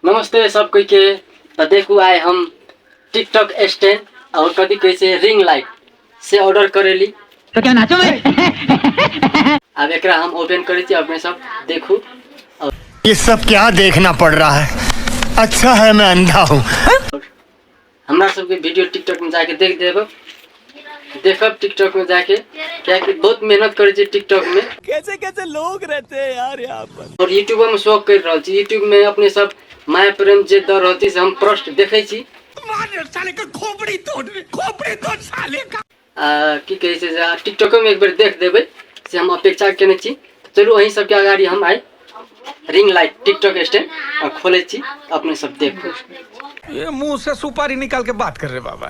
नमस्ते सब कोई के। तो देखू आइ हम टिकटॉक स्टैंड और कथी कहै छै रिंग लाइट से ऑर्डर करेली। तो क्या नाचो मैं? आब एकरा हम ओपन करै छी, अपने सब देखू। ये सब क्या देखना पड़ रहा है, अच्छा है मैं अंधा हूँ। हमरा सबके वीडियो टिकटॉक में जाके देख देब, देखब टिकटॉक में जाके, कियाकि बहुत मेहनत करै छी टिकटॉक में। कैसे कैसे लोग रहते हैं यार यहाँ पर। और यूट्यूब में शौक कर रहल छी, यूट्यूब में अपने सब माया प्रेम जे दऽ रहल छी से हम प्रश्न देखै छी। साले का खोपड़ी तोड़, खोपड़ी तोड़ साले का। आ, की कहै छै जे टिकटॉको में एक बेर देख देबै से हम अपेक्षा केने छी। चलू अहीं सबके अगाड़ी हम आइ रिंग लाइट टिकटॉक स्टैंड आ खोलै छी, अपने सब देखू। ये मुंह से सुपारी निकाल के बात कर रहे बाबा।